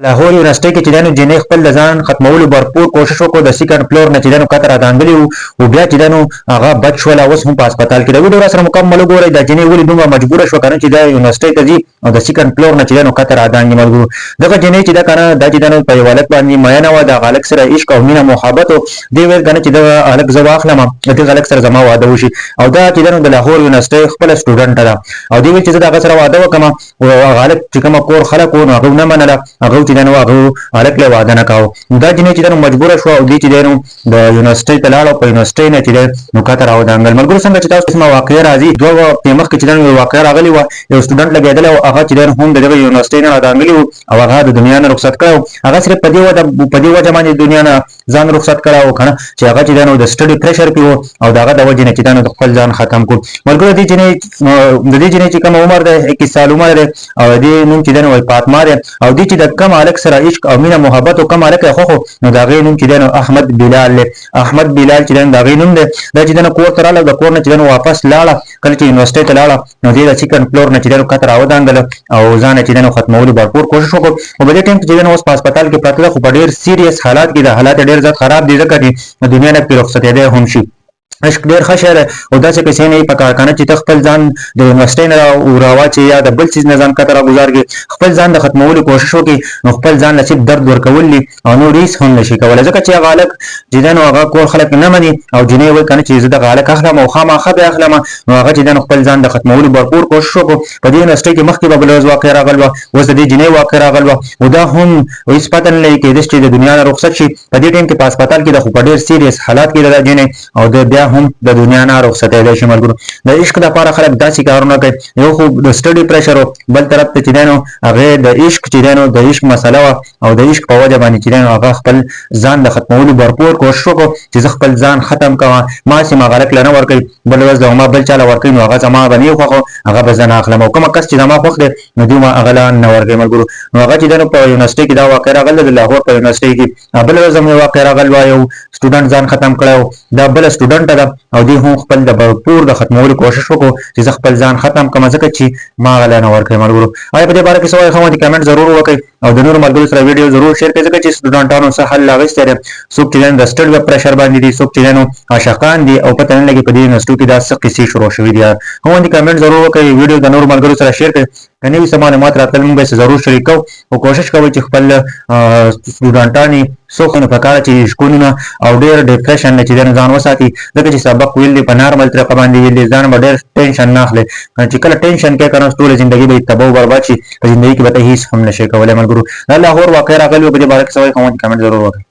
لاهور یونیورسټۍ کې چې دی نو جینۍ خپل د ځان ختمولو برپور کوشش وکړو، د سیکنډ فلور نه چې دی نو کته رادانګلي وو او بیا چې دی نو هغه بچ شوله، اوس هم په هسپتال کې ده. ویډیو راسره مکمل وګورئ. دا جینۍ ولې دومره مجبوره شوه که نه چې دا یونیورسټۍ ته ځي او د سیکنډ فلور نه چې دی نو کته رادانګي؟ ملګرو، دغه جینۍ چې ده که نه، دا چې دی نو په یو هلک باندې میینه وه، د هغه هلک سره عشق او مینه محبت و. دې ویل که نه چې دغه هلک زه واخلم، د دغه هلک سره زما واده وشي. او دا چې دی نو د لاهور یونیورسټۍ خپله سټوډنټه ده او دې ویل چې زه د هغه سره واده وکړم. او هغه هلک چې کومه کور خلک وو نو هغه نه منله، هغه چې دی نو هغه هلک له واده نه کاوه. نو دا جینۍ چې دی نو مجبوره شوه او دې چې دی نو د یونیورسټۍ ته لاړه او په یونیورسټۍ نه چې دی نو کته راودانګل. ملګرو، څنګه چې تاسو قسمه واقعه راځي، 2 هفتې مخکې چې دی نو یو واقعه راغلې وه، یو سټوډنټ لګېدلی او هغه چې دی نو هم د دغه یونیورسټۍ نه رادانګلي وو او هغه د دنیا نه رخصت کړی. هغه صرف په دې وجه په دې وجه باندې دنیا نه ځان رخصت کړی او کنه چې هغه چې دی نو د سټډي پریشر کې وو او د هغه د وجې نه چې دی نو د خپل ځان ختم کړو. ملګرو، د دې جینۍ چې کوم عمر دی، 21 سال عمر دی او د دې نوم چې دی نو فاطمه دی. او دې چې د کوم هلک سره عشق او مینه محبت او کوم هلک یې خوښ، نو د هغې نوم چې دی نو احمد بلال دی. احمد بلال چې دی نو د هغې نوم دی. دا چې دی نو کور ته راغله، د کور نه چې دی نو واپس لاړه، کله چې یونیورسټۍ ته لاړه نو دې د سیکنډ فلور نه چې دی نو کته راودانګله او ځان چې دی نو ختمولو بھرپور کوشش وکړ. خو په دې ټایم کې چې دی نو اوس په هسپتال کې پرته ده، خو په ډېر سیریس حالات کې ده، حالات ډېر زیات خراب دي، ځکه چې د دنیا نه پرې رخصتېدی هم شي. عشق ډېر ښه شی دی او داسې قصې نه په کار کنه چې ته خپل ځان د یونیورسټۍ نه راواچې یا د بل څیز نه ځان کته راګوزار کړې، خپل ځان د ختمولو کوشش وکړي، نو خپل ځان له صرف درد ورکول دي او نور هیڅ هم نشي کولی، ځکه چې هغه هلک چې دی نو هغه کور خلک نه مني او جینۍ وایي که نه چې زه دغه هلک اخلم او خامخا به اخلم. نو هغه چې دی نو خپل ځان د ختمولو بھرپور کوشش وکړو. په دې یونیورسټۍ کې مخکې به بله ورځ واقعه راغل وه، اوس د دې جینۍ واقعه راغل وه او دا هم هیڅ پته نه لګي، کېدای شي چې د دنیا نه رخصت شي. په دې ټایم کې په هسپتال کې ده، خو په ډېر سیریس حالات کې ده دا جینۍ او د بیا هم د دنیا نه رخصتېدای شي. ملګرو، د عشق دپاره خلک داسې کارونه کوي. یو خو د سټډي پریشر، بل طرف ته چې دی نو هغې د عشق چې دی نو د عشق مسله وه او د عشق په وجه باندې چې دی نو هغه خپل ځان د ختمولو بھرپور کوشش وکړو چې زه خپل ځان ختم کوم، ما چې ما هلک له نه ورکوي، بل ورځ له ما بل چا له ورکوي، نو هغه زما به نه خوښ، هغه به زه نه اخلم او کوم کس چې زما خوښ دی نو دوی ما هغه له نه ورکوي. ملګرو، نو هغه چې دی نو په یونیورسټۍ کې دا واقعه راغله، د لاهور په یونیورسټۍ کې. بله ورځ هم یو واقعه راغله، یو سټوډنټ ځان ختم کړی. دا بله سټوډنټ ده او دې هم خپل د بھرپور د ختمولو کوشش وکړو چې زه خپل ځان ختم کړم، ځکه چې ما هغه له نه ورکوي. ملګرو، آیا په دې باره کې څه وایي؟ ښه کمنټ ضرور وکړئ او د نورو ملګرو سره ویډیو ضرور شیر کړئ، ځکه چې سټوډنټانو څه حل اخیستی دی. څوک چې د سټډي پریشر باندې دي، څوک چې نو عاشقان دي او پته نه لګي په دې یونیورسټو کې دا څه قصې شروع شوې دي. هم دې کمنټ ضرور وکړئ، ویډیو د نورو ملګرو سره شیر کړئ. که نوي څه معلومات راتلل، موږ به ضرور شریکو او کوشش کوئ چې خپل سټوډنټان څوک نو پکار چې عشقونه او ډېر ډیپریشن نه چې ځان وساتي، ځکه چې سبق ویل دي په نارمل طریقه باندې ویل دي، ځان به ډېر ټینشن نه اخلي. چې کله ټینشن کې کنه، ټوله ژوندۍ به تباہ او برباد شي، په ژوندۍ کې به ته هیڅ هم نشي کولای. ملګرو، دا لاهور واقعه راغلی، په دې باره کې څه وایي؟ کمنټ ضرور وکړئ.